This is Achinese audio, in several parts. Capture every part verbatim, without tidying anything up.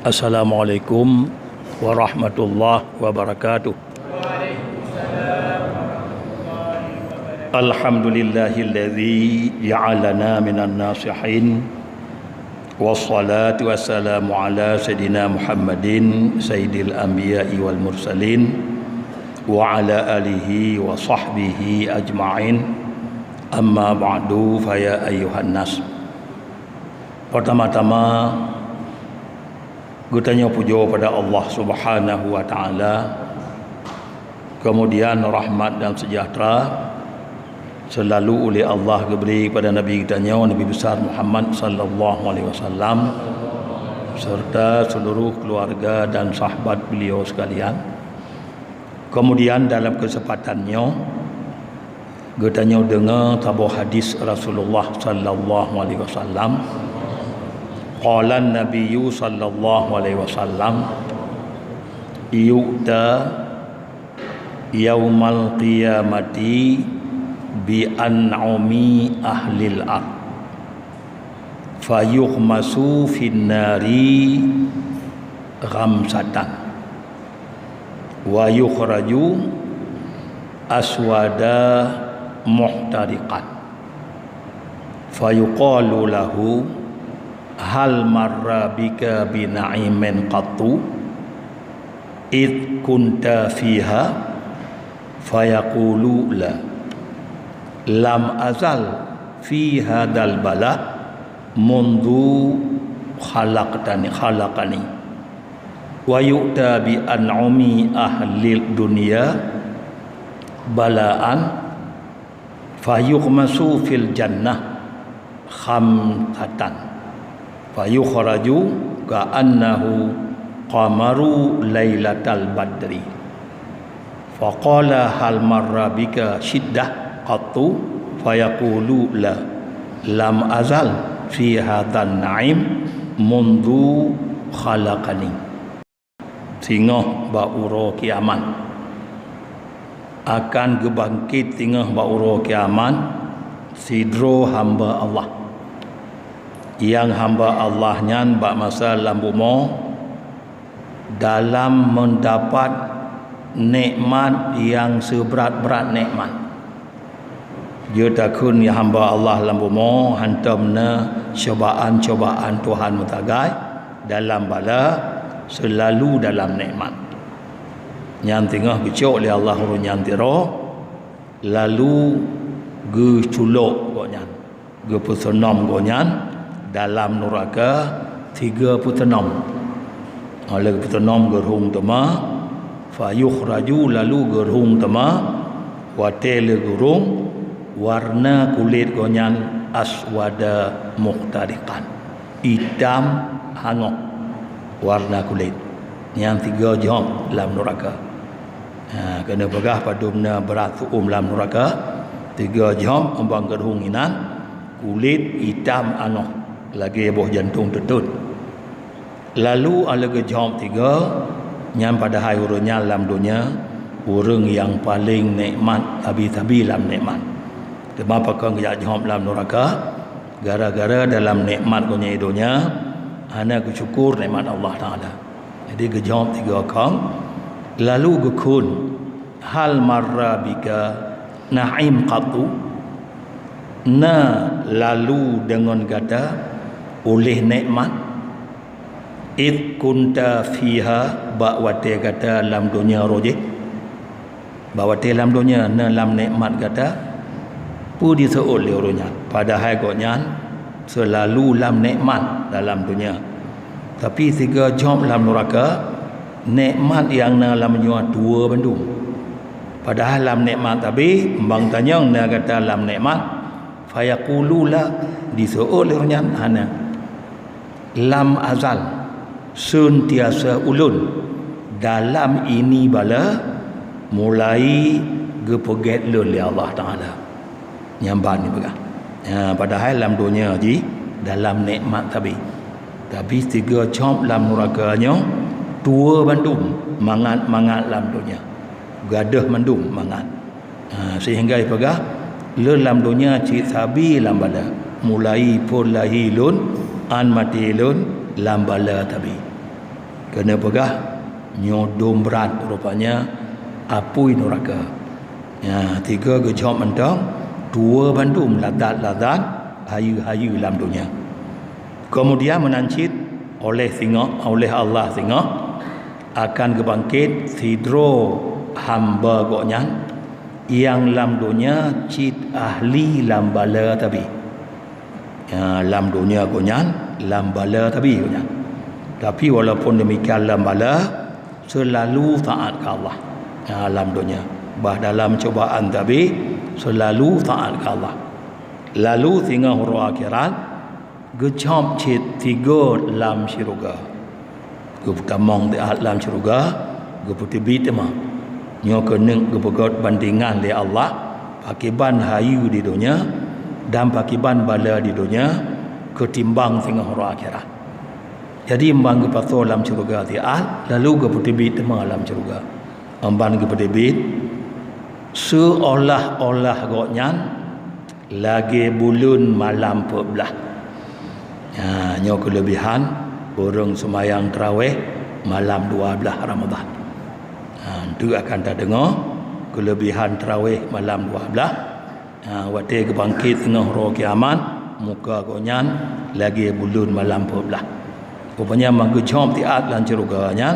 Assalamualaikum warahmatullahi wabarakatuh. Alhamdulillahilladzi ja'alana minan nasihin. Wassalatu wassalamu ala sayyidina Muhammadin sayyidil anbiya'i wal mursalin wa ala alihi wa sahbihi ajma'in. Amma ba'du, fa ya ayyuhan nas. Pertama-tama, geutanyoe pujoe pada Allah Subhanahu wa Ta'ala. Kemudian, rahmat dan sejahtera selalu uleh Allah geubri kepada Nabi geutanyoe, Nabi Besar Muhammad sallallahu alaihi wasallam, serta seluruh keluarga dan sahabat beliau sekalian. Kemudian, dalam kesempatan nyoe, geutanyoe deungoe saboh hadis Rasulullah sallallahu alaihi wasallam. Qala Nabiyyu sallallahu alaihi wasallam, "Yu'ta yaumal qiyamati bi an'umi ahlil ard, fayughmasu fin nari ghamsatan, wa yukhraju aswada muhtariqan, fayuqalu lahu, 'Hal marra bika bi na'imin qattu id kunta fiha?' Fayaqulu, 'La, lam azal fi hadzal bala' mundzu khalaqtani, khalaqani. Wa yu'ta bi an'umi ahlid dunya bala'an, fayughmasu fil jannah khamsatan, fayukhraju ka'annahu qamaru lailatal badri. Faqala, 'Hal marra bika syiddah qattu?' Fayaqulu, 'La, lam azal fi hadzan na'im mundzu khalaqani.'" Singoh bak uroe kiamat. Akan geubangkét singoh bak uroe kiamat sidroe hamba Allah. Nyang hamba Allah nyan bak masa lam bumoe dalam meudapat nekmat nyang seubrat-brat nekmat. Jeuet takheun hamba Allah lam bumoe hantom na cobaan-cobaan Tuhan meusagai dalam bala, seulalu dalam nekmat. Nyan teungoh geucok lé Allah ureuëng nyan sidroe, lalu geuculok gobnyan, geupeuseunom gobnyan dalam nuraka sigoe peuseunom. Óh lheueh geupeuseunom geurhung teuma, fayukhraju, lalu geurhung teuma, watée lé geurhung, warna kulét gobnyan aswada muhtariqan, itam hangoh warna kulét. Nyan sigoe jihom lam nuraka. Ha, keuneuk peugah padum na brat seu-uem lam nuraka, sigoe jihom ubak geurhung inan, kulét itam hangoh lagée boh jantong teutot. Lalu óh lheueh geujihom sigoe, nyan padahai ureuëng nyan lam donya ureuëng nyang paleng nekmat sabe-sabe lam nekmat. Teuma pakon geujak jihom lam nuraka? Gara-gara dalam nekmat gobnyan donya hana geusyukur nekmat Allah Taala. Jadi geujaweueb tiga kong, lalu geukheun, "Hal marra bika na'im qattu?" Na lalu deungon gata uléh nekmat, "id kunta fiha," bak watée gata lam donya roh jih? Bak watée lam donya na lam nekmat gata, peue diseuôt lé ureuëng nyan? Padahai gobnyan seulalu lam nekmat dalam donya. Tapi sigoe jaweueb lam nuraka, nekmat nyang na lam nyoe tuwoe bandum. Padahai lam nekmat sabe, bang tanyong na gata lam nekmat, fayaqulu la, diseuôt lé ureuëng nyan, hana. Lam azal, seuntiasa ulôn dalam ini bala, mulai geupeugét lôn lé Allah Taala. Nyang ban jipeugah. Ya, padahai lam donya jih dalam nekmat sabe. Tapi sigoe cop lam nuraka nyoe tuwoe bandum mangat-mangat lam donya. Gadôh mandum mangat. Ha, sehingga jipeugah, "Lôn lam donya cit sabe lam bala, mulai phon lahé lôn, án maté lôn lam bala sabe." Keuneuk peugah nyoe dum brat, rupanya apui nuraka. Ya, tiga geujaweueb mantong, dua bandum lazat-lazat, hayeue-hayeue lam donya. Keumudian meunan cit oleh singoh, oleh Allah singoh akan geubangkét sidroe hamba Gobnyan nyang lam donya cit ahli lam bala tabi. Ya, lam donya Gobnyan lam bala tabi Gobnyan. Tapi walaupun demikian lam bala, seulalu taát keu Allah. Ya, lam donya, bah dalam cubaan tabi, seulalu taát keu Allah. Lalu singoh uroe akhirat, geucab cit tiga lam syeuruga. Geupeutamong taát lam syeuruga, geupeuteubiet teuma. Nyoe keuneuk geupeugét bandingan lé Allah, pakriban hayeue di donya dan pakriban bala di donya keutimbang singoh uroe akhirat. Jadi, ban geupasoe lam syeuruga taát, lalu geupeuteubiet teuma lam syeuruga. Ban geupeuteubiet, seuolah-olah Gobnyan lagée buleuen malam peuet blaih. Ha, nyoe keuleubihan ureuëng seumayang tarawéh malam dua blaih Ramadhan. Ha, enteuk akan tadeungoe keuleubihan tarawéh malam dua blaih. Ha, watée geubangkét singoh uroe kiamat, muka Gobnyan lagée buleuen malam peuet blaih. Rupanya ban geucab taát lam syeuruga nyan,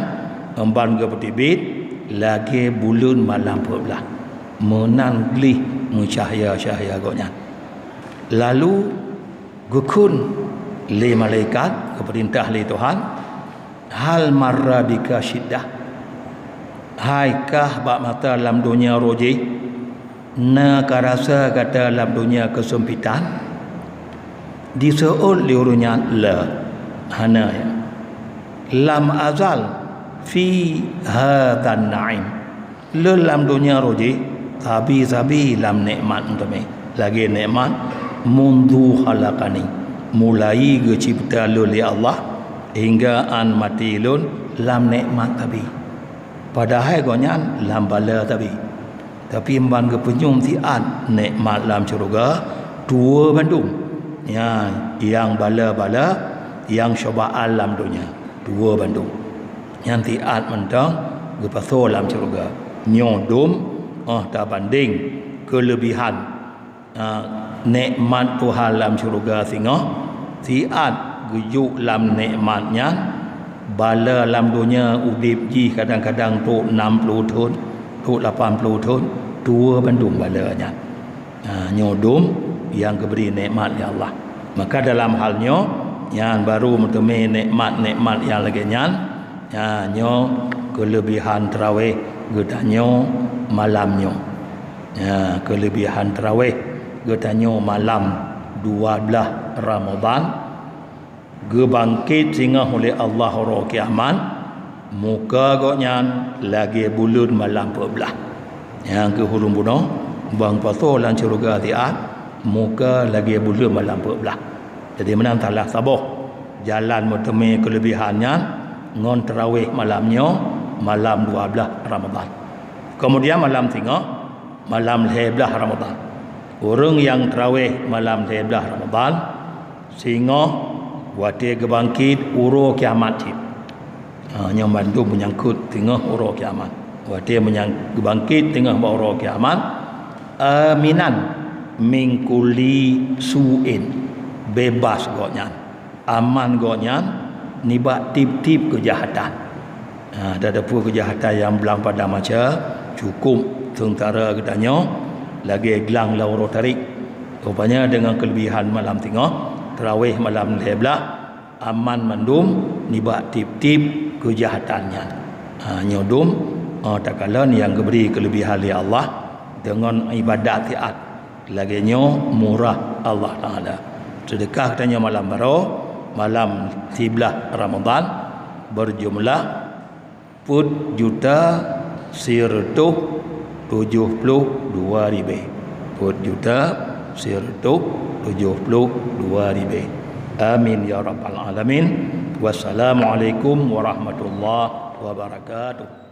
ban geupeuteubiet lagée buleuen malam peuet blaih. Meunan gleh meucahya-cahya Gobnyan. Lalu geukheun lé malaikat, geupeurintah lé Tuhan, "Hal marra bika syiddah?" Hai kah bak mata lam donya uroe jéh, na ka rasa gata lam donya keuseumpétan? Diseuôt lé ureuëng nyan, "La, hana, ya. Lam azal fi hadzan na'im." Lôn lam donya uroe jéh, sabe-sabe lam nikmat meuteumé. Lagée nikmat, "Mundzu khalaqani", mulai geucebta lôn lé Allah hingga 'an maté lôn lam nikmat sabe. Padahai Gobnyan lam bala sabe. Tapi ban geupeunyum taát nikmat lam syeuruga, dua bandum. Nyan, nyang bala-bala, nyang cobaan lam donya, dua bandum. Nyan taát mantong geupasoe lam syeuruga. Nyoe dum, óh tabandeng keuleubihan, a, nikmat Tuhan lam syeuruga singoh, taát geujok lam nikmat nyan, bala lam donya udeb jih kadang-kadang trok enam puluh thon, trok lapan puluh thon, dua bandum bala nyan. Ha, nyoe dum nyang geubri nikmat lé Allah. Maka dalam hal nyoe, nyan baru meuteumé nikmat-nikmat nyang lagée nyan. Ha, nyoe keuleubihan tarawéh geutanyoe malam nyoe. Ha, keuleubihan tarawéh geutanyoe malam dua blaih Ramadhan. Geubangkét singoh ulée Allah uroe kiamat, muka Gobnyan lagée buleuen malam peuet blaih. Nyang keuh ureuëng bunoe, ban pasoe lam syeuruga taát, muka lagée buleuen malam peuet blaih. Jadi, meunan salah saboh jalan meuteumé keuleubihan nyan ngon tarawéh malam nyoe, malam dua blaih Ramadhan. Keumudian malam singoh, malam lhée blaih Ramadhan. Ureuëng nyang tarawéh malam lhée blaih Ramadhan, singoh watée geubangkét uroe kiamat cit. Ha, nyoe mandum meunyangkot teungoh uroe kiamat. Watée meunyang-, geubangkét teungoh bak uroe kiamat, aminan min kulli su'in, bebas gobnyan, aman gobnyan nibak tieb-tieb keujahatan. Ha, teudeungoe keujahatan nyang blang padam macam, cukup seungsara geutanyoe lagée glang lam uroe tarék. Rupanya deungon keuleubihan malam singoh, tarawéh malam lhée blaih, aman mandum nibak tieb-tieb keujahatan nyan. Ha, nyoe dum, ha, takalon nyang geubri keuleubihan lé Allah deungon iébadat taát. Lagée nyoe murah Allah Taala. Seudeukah geutanyoe malam baroe, malam siblaih Ramadhan, beujumlah peuet juta sireutôh tujoh ploh dua ribée. Peuet juta sireutôh tujoh ploh dua ribée. Amin ya rabbal alamin. Wassalamualaikum warahmatullahi wabarakatuh.